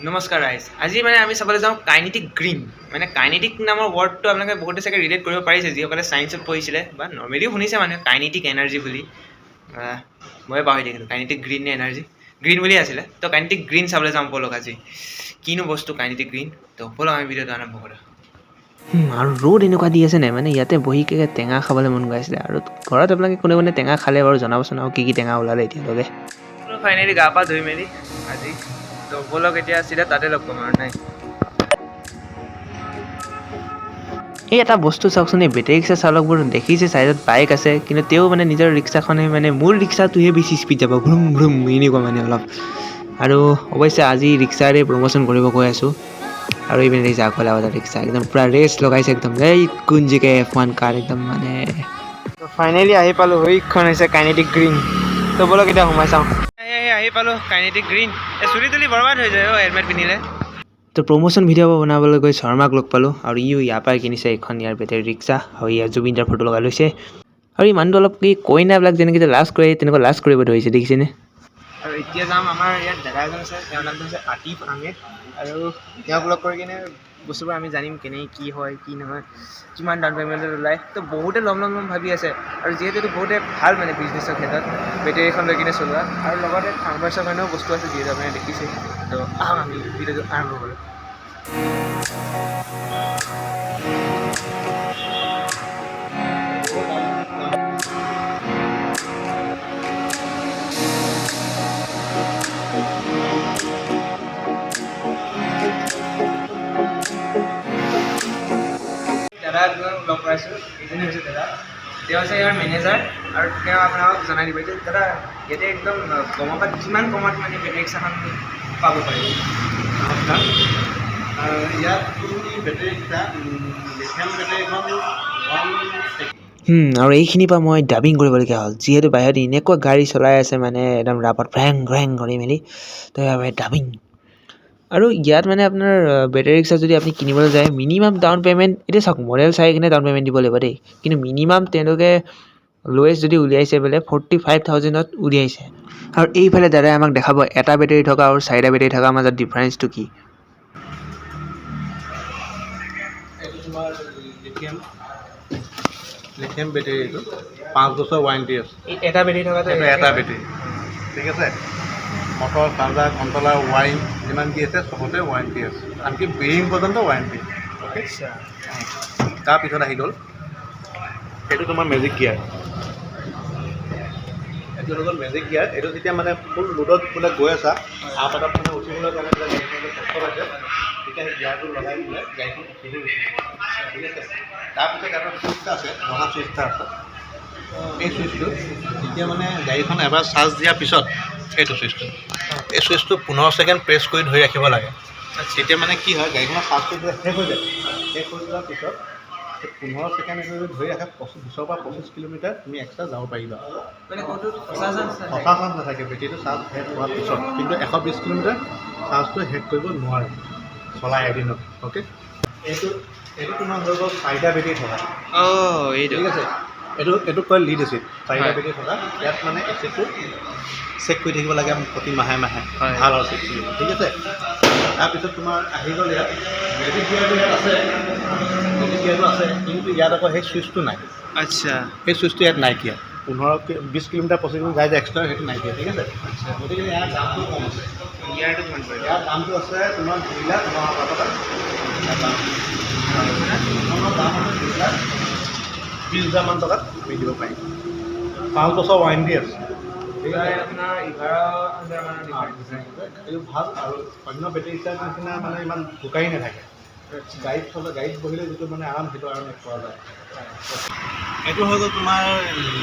নমস্কাৰ ৰাইজ, আজি মানে আমি চাবলৈ যাওঁ কাইনেটিক গ্ৰীণ। মানে কাইনেটিক নামৰ ৱৰ্ডটো আপোনালোকে বহুতে চাগে ৰিলেট কৰিব পাৰিছে, যিসকলে ছায়েন্সত পঢ়িছিলে বা নৰ্মেলিও শুনিছে মানুহে কাইনেটিক এনাৰ্জি বুলি। ময়ে পাহৰি থাকিলোঁ কাইনেটিক গ্ৰীণ নে এনাৰ্জি গ্ৰীণ বুলিয়ে আছিলে। তো কাইনেটিক গ্ৰীণ চাবলৈ যাওঁ ব'লক আজি। কিনো বস্তু কাইনেটিক গ্ৰীণ? তো ব'লক, আমি ভিডিঅ'টো আৰম্ভ কৰোঁ। আৰু ৰ'দ এনেকুৱা দি আছে নাই, মানে ইয়াতে বহি কে টেঙা খাবলৈ মন গৈ আছিলে। আৰু ঘৰত আপোনালোকে কোনে কোনে টেঙা খালে বাৰু জনাবচোন, আৰু কি কি টেঙা ওলালে এতিয়ালৈকে। ফাইনেলি গা পা ধুই মেলি আজি তো ব'লক, এতিয়া চিধা তাতে লগ পাম আৰু নাই। এই এটা বস্তু চাওকচোন, এই বেটেৰী ৰিক্সা চালকবোৰ দেখিছে ছাইডত বাইক আছে, কিন্তু তেওঁ মানে নিজৰ ৰিক্সাখনে মানে মোৰ ৰিক্সাটোহে বেছি স্পীড যাব, ভ্ৰুম ভ্ৰুম এনেকুৱা মানে অলপ। আৰু অৱশ্যে আজি ৰিক্সাৰে প্ৰমোশ্যন কৰিব গৈ আছোঁ। আৰু এইপিনে দেখিছে আকৌ এটা ৰিক্সা একদম পূৰা ৰেচ লগাইছে একদম, এই কুঞ্জিকে F1 কাৰ একদম মানে। ফাইনেলি আহি পালোঁ, সেইখন হৈছে কাইনেটিক গ্ৰীণ। তো ব'লক, এতিয়া সোমাই চাওঁ। আহি আহি আহি পালোঁ কাইনেটিক গ্ৰীণ। এই চুলি তুলি বৰবাদ হৈ যায় অ' হেলমেট পিন্ধিলে। তো প্ৰমোশ্যন ভিডিঅ' বনাবলৈ গৈ শৰ্মাক লগ পালোঁ আৰু ইও ইয়াৰ পৰাই কিনিছে এইখন ইয়াৰ বেটেৰী ৰিক্সা আৰু ইয়াৰ জুবিনদাৰ ফটো লগাই লৈছে। আৰু এই মানুহটো অলপ কি কইনাবিলাক যেনেকৈ যে লাজ কৰে, তেনেকুৱা লাজ কৰিব ধৰিছে, দেখিছেনে? আৰু এতিয়া যাম, আমাৰ ইয়াত দাদা এজন আছে, তেওঁৰ নামটো হৈছে আতিফ আহমেদ। আৰু তেওঁক লগ কৰি কিনে বস্তুবোৰ আমি জানিম, কেনে কি হয় কি নহয়, কিমান ডাউন পে'মেণ্টত ওলায়। তো বহুতে ল'ম ল'ম ল'ম ভাবি আছে আৰু যিহেতু এইটো বহুতে ভাল মানে বিজনেছৰ ক্ষেত্ৰত বেটেৰীখন লৈ কিনে চলোৱা, আৰু লগতে ফাৰ্মাৰ্ছৰ কাৰণেও বস্তু আছে, যিহেতু আপুনি দেখিছে। তো আহক, আমি ভিডিঅ'টো আৰম্ভ কৰোঁ। দাদা এজনক লগ পাইছোঁ, এইজনে হৈছে দাদা, তেওঁ হৈছে ইয়াৰ মেনেজাৰ আৰু তেওঁ আপোনাক জনাই দিব যে দাদা, ইয়াতে একদম কমৰ পৰা কিমান কমত মানে বেটেৰী ৰিক্সাখন পাব পাৰিব? নমস্কাৰ। ইয়াত তুমি বেটেৰী ৰিক্সা, লিথিয়াম বেটেৰীখন ওৱান আৰু এইখিনিৰ পৰা মই ডাবিং কৰিবলগীয়া হ'ল, যিহেতু বাহিৰত এনেকুৱা গাড়ী চলাই আছে, মানে একদম ৰাপত ভ্ৰেং ভ্ৰেং কৰি মেলি, তো সেইবাবে ডাবিং। আৰু ইয়াত মানে আপোনাৰ বেটেৰী ৰিক্সা যদি আপুনি কিনিবলৈ যায়, মিনিমাম ডাউন পে'মেণ্ট, এতিয়া চাওক, মডেল চাই কিনে ডাউন পে'মেণ্ট দিব লাগিব দেই, কিন্তু মিনিমাম তেওঁলোকে লৱেষ্ট যদি উলিয়াইছে বোলে 45,000ত উলিয়াইছে। আৰু এইফালে দাদাই আমাক দেখাব এটা বেটেৰী থকা আৰু চাৰিটা বেটেৰী থকাৰ মাজত ডিফাৰেঞ্চটো কি। এইটো তোমাৰ লিথিয়াম লিথিয়াম বেটেৰী, এইটো 5 বছৰ ৱাৰেণ্টি আছে। এটা বেটেৰী থকাটো? এইটো এটা বেটেৰী, ঠিক আছে। মটৰ, চাৰ্জাৰ, কণ্ট্ৰলাৰ, ৱাৰিং যিমান কি আছে চবতে ৱাৰেণ্টি আছে, আনকি বেৰিং পৰ্যন্ত ৱাৰেণ্টি, অ'কে। তাৰপিছত আহি গ'ল এইটো তোমাৰ মেজিক গিয়াৰ। এইটো হৈ গ'ল মেজিক গিয়াৰ। এইটো যেতিয়া মানে ফুল লোডত বোলে গৈ আছা, আপ এটাত মানে উঠিবলৈ কাৰণে বোলে গাড়ীখন কষ্ট পাইছে, তেতিয়া সেই গিয়াৰটো লগাই দিলে গাড়ীখন উঠিহে উঠিব, ঠিক আছে। তাৰপিছত এটা চুইচ আছে, ৰঙা চুইচ এটা আছে। এই চুইচটো যেতিয়া মানে গাড়ীখন এবাৰ চাৰ্জ দিয়াৰ পিছত এইটো চুইচটো, এই চুইচটো 15 ছেকেণ্ড প্ৰেছ কৰি ধৰি ৰাখিব লাগে। তেতিয়া মানে কি হয়, গাড়ীখনৰ চাৰ্জটো যেতিয়া শেষ হৈ যায়, শেষ হৈ যোৱাৰ পিছত সেই 15 ছেকেণ্ড এইটো যদি ধৰি ৰাখে, 20ৰ পৰা 25 কিলোমিটাৰ তুমি এক্সট্ৰা যাব পাৰিবা। মানে ক'তো সঁচা চান্স? সঁচা চাৰ্জ নাথাকে বেটেৰীটো চাৰ্জ শেষ হোৱাৰ পিছত, কিন্তু 120 কিলোমিটাৰ চাৰ্জটো শেষ কৰিব নোৱাৰে চলাই এদিনত, অ'কে। এইটো তোমাৰ হৈ গ'ল চাৰিটা বেটেৰী থকা। অঁ, এইটো। ঠিক আছে, এইটো কয় লিড এচিড, চাৰিটা বেটেৰী থকা। ইয়াত মানে এচিডটো চেক কৰি থাকিব লাগে প্ৰতি মাহে মাহে। ভাল আৰু চেক কৰিব, ঠিক আছে। তাৰপিছত তোমাৰ আহি গ'ল ইয়াত মেজিক গিয়াৰটো, ইয়াত আছে, মেজিক গিয়াৰটো আছে, কিন্তু ইয়াত আকৌ সেই চুইচটো নাই। সেই চুইচটো ইয়াত নাইকিয়া। 15, 20 কিলোমিটাৰ, 25 কিলোমিটাৰ যায় যে এক্সট্ৰা, সেইটো নাইকিয়া, ঠিক আছে। গতিকে ইয়াৰ দামটো কম আছে। ইয়াৰটো কিমান পৰিব? ইয়াৰ দামটো আছে তোমাৰ 2,09,000 টকা। ইয়াৰ দাম, এইখনৰ দাম আছে 2,20,000মান টকাত আমি দিব পাৰিম। 5 বছৰ ৱাৰেণ্টি আছে, ঠিক আছে। আপোনাৰ 11 হাজাৰ মানৰ ডিফাৰেঞ্চ। এইটো ভাল আৰু অন্য বেটেৰী ৰিক্সাৰ নিচিনা মানে ইমান জোকাৰি নাথাকে। গাড়ীত চলে, গাড়ীত বহিলে যিটো মানে আৰাম, সেইটো আৰাম ইয়াত পোৱা যায়। এইটো হৈ গ'ল তোমাৰ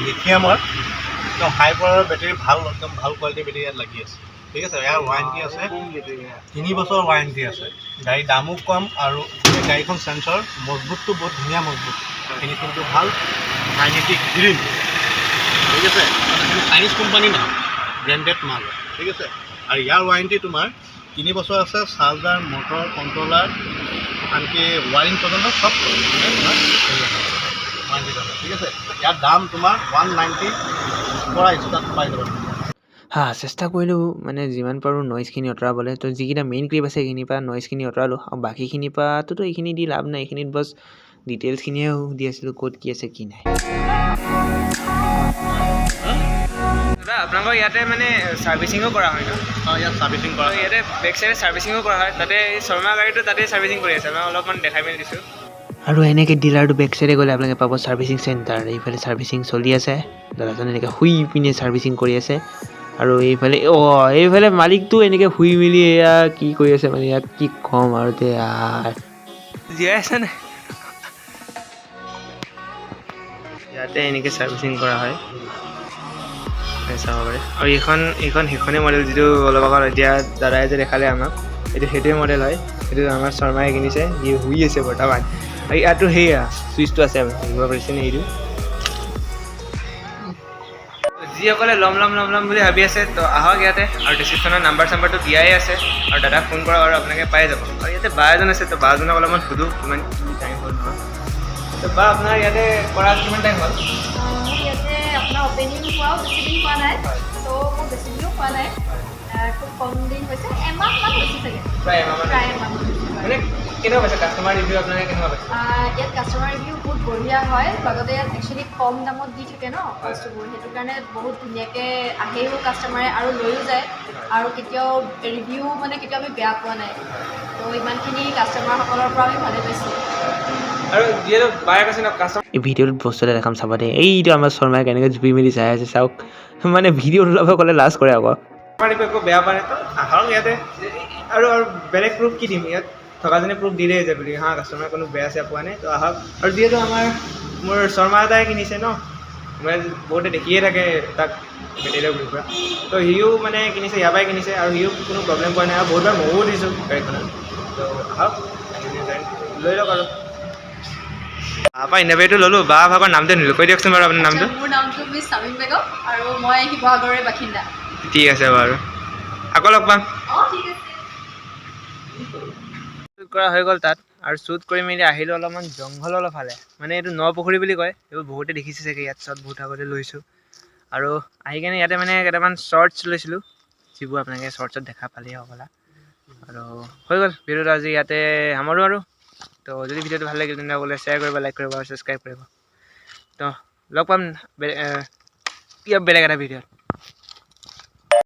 লিথিয়ামৰ একদম হাই পাৱাৰৰ বেটেৰী, ভাল, একদম ভাল কোৱালিটিৰ বেটেৰী ইয়াত লাগি আছে, ঠিক আছে। ইয়াৰ ৱাৰেণ্টি আছে, 3 বছৰ ৱাৰেণ্টি আছে। গাড়ীৰ দামো কম আৰু গোটেই গাড়ীখন চেঞ্চৰ মজবুতটো বহুত ধুনীয়া, মজবুত, ফিনিচিংটো ভাল, কাইনেটিক গ্ৰীণ, ঠিক আছে। মানে চাইনিজ কোম্পানী নহয়, ব্ৰেণ্ডেড মাল হয়, ঠিক আছে। আৰু ইয়াৰ ৱাৰেণ্টি তোমাৰ 3 বছৰ আছে। চাৰ্জাৰ, মটৰ, কণ্ট্ৰলাৰ, আনকি ৱাৰিং পৰ্যন্ত চব মানে তোমাৰ হেৰি আছে, ৱাৰেণ্টি আছে, ঠিক আছে। ইয়াৰ দাম তোমাৰ 190 পৰা ষ্টাৰ্ট পাই যাব। হা, চেষ্টা কৰিলোঁ মানে যিমান পাৰোঁ নইজখিনি আঁতৰাবলৈ। তো যিকেইটা মেইন ক্লিপ আছে, সেইখিনিৰ পৰা নইজখিনি আঁতৰালোঁ আৰু বাকীখিনিৰ পৰাটোতো এইখিনি দি লাভ নাই। এইখিনিত বছ ডিটেইলছখিনিহে সুধি আছিলোঁ, ক'ত কি আছে কি নাই। দাদা, আপোনালোকৰ ইয়াতে মানে ছাৰ্ভিচিঙো কৰা হয় ন? অঁ, ইয়াত ছাৰ্ভিচিং কৰা হয়। ইয়াতে বেক চাইডে ছাৰ্ভিচিঙো কৰা হয়। তাতে এই শৰ্মা গাড়ীটো তাতে ছাৰ্ভিচিং কৰি আছে, মই অলপমান দেখাই মেলি দিছোঁ। আৰু এনেকৈ ডিলাৰটো বেক চাইডে গ'লে আপোনালোকে পাব ছাৰ্ভিচিং চেণ্টাৰ। এইফালে ছাৰ্ভিচিং চলি আছে, দাদাজনে এনেকৈ শুই পিনে ছাৰ্ভিচিং কৰি আছে। আৰু এইফালে, অঁ, এইফালে মালিকটো এনেকৈ শুই মেলি এয়া কি কৰি আছে, মানে ইয়াক কি ক'ম আৰু এতিয়া জীয়াই আছে নাই। ইয়াতে এনেকৈ ছাৰ্ভিচিং কৰা হয়, এই চাব পাৰে। আৰু এইখন সেইখনেই মডেল, যিটো অলপ আগত এতিয়া দাদাই যে দেখালে আমাক, এইটো সেইটোৱে মডেল হয়। সেইটো আমাৰ শৰ্মাই কিনিছে, সি শুই আছে বৰ্তমান। আৰু ইয়াতো সেয়া চুইচটো আছে, দেখিব পাৰিছেনে এইটো? যিসকলে ল'ম ল'ম ল'ম ল'ম বুলি ভাবি আছে, তো আহক ইয়াতে। আৰু ডিছক্ৰিপশ্যনত নাম্বাৰ চাম্বাৰটো দিয়াই আছে আৰু দাদাক ফোন কৰক আৰু আপোনালোকে পাই যাব। আৰু ইয়াতে বা এজন আছে, তো বাজনক অলপমান সোধোঁ কিমান কি টাইম হ'ল নহয়। তো বা, আপোনাৰ ইয়াতে কৰা কিমান টাইম হ'ল? মোৰ ইয়াতে আপোনাৰ অ'পেনিং হোৱাও বেছি দিন হোৱা নাই। ত' মোৰ বেছি দিনো হোৱা নাই, খুব কম দিন হৈছে, এমাহমান হৈছে চাগে। প্ৰায় এমাহমান? প্ৰায় এমাহমান হৈছে হয়। মানে কেনেকুৱা পাইছে কাষ্টমাৰ ৰিভিউ আপোনালোকে কেনেকুৱা পাইছে? ইয়াত কাষ্টমাৰ ৰিভিউ বহুত বঢ়িয়া হয়। লগতে ইয়াত একচুৱেলি কম দামত দি থাকে ন বস্তুবোৰ, সেইটো কাৰণে বহুত ধুনীয়াকৈ আহেও কাষ্টমাৰে আৰু লৈও যায়। আৰু কেতিয়াও ৰিভিউ মানে কেতিয়াও আমি বেয়া পোৱা নাই। ত' ইমানখিনি কাষ্টমাৰসকলৰ পৰা আমি ভালেই পাইছোঁ। আৰু যিহেতু বাইক আছে ন, কাষ্টমাৰ এই ভিডিঅ'টোত বস্তু এটা দেখাম, চাব দেই। এইটো আমাৰ শৰ্মাই কেনেকৈ জুপি মেলি চাই আছে চাওক। মানে ভিডিঅ' ওলাব ক'লে লাজ কৰে আকৌ। আমাৰ একো বেয়া পোৱা নাই, তো আহক ইয়াতে। আৰু বেলেগ প্ৰুফ কি দিম? ইয়াত থকাজনে প্ৰুফ দিলেই যে বুলি হা, কাষ্টমাৰে কোনো বেয়া চেয়া পোৱা নাই, তো আহক। আৰু যিহেতু আমাৰ মোৰ শৰ্মা এটাই কিনিছে ন, মানে বহুতে দেখিয়ে থাকে তাক বেটেৰীলৈ ঘূৰি ফুৰা, তো সিও মানে কিনিছে, ইয়াৰ পৰাই কিনিছে আৰু সিও কোনো প্ৰব্লেম পোৱা নাই। আৰু বহুতবাৰ ময়ো দিছোঁ গাড়ীখনত। তো আহক, আহি পিনে লৈ লওক। আৰু তাৰপৰা ইণ্টাৰভিউটো ল'লোঁ, বা ভাগৰ নামটো নিলোঁ, কৈ দিয়কচোন বাৰু আপোনাৰ নামটো। মোৰ নামটো মিছ চামিম বেগম আৰু মই শিৱসাগৰৰে বাসিন্দা। ঠিক আছে বাৰু, আকৌ লগ পাম। অঁ, ঠিক আছে। শ্বুট কৰা হৈ গ'ল তাত আৰু শ্বুট কৰি মেলি আহিলোঁ অলপমান জংঘলৰ ফালে। মানে এইটো নপুখুৰী বুলি কয়, এইবোৰ বহুতে দেখিছে চাগে, ইয়াত শ্বট বহুত আগতে লৈছোঁ। আৰু আহি কেনে ইয়াতে মানে কেইটামান শ্বৰ্টছ লৈছিলোঁ, যিবোৰ আপোনালোকে শ্বৰ্টছত দেখা পালেই হ'বলা। আৰু হৈ গ'ল, ভিডিঅ'টো আজি ইয়াতে সামৰোঁ। আৰু তো যদি ভিডিঅ'টো ভাল লাগিল, তেনেহ'লে শ্বেয়াৰ কৰিব, লাইক কৰিব আৰু ছাবস্ক্ৰাইব কৰিব। তো লগ পাম ইয়াত বেলেগ এটা ভিডিঅ'ত।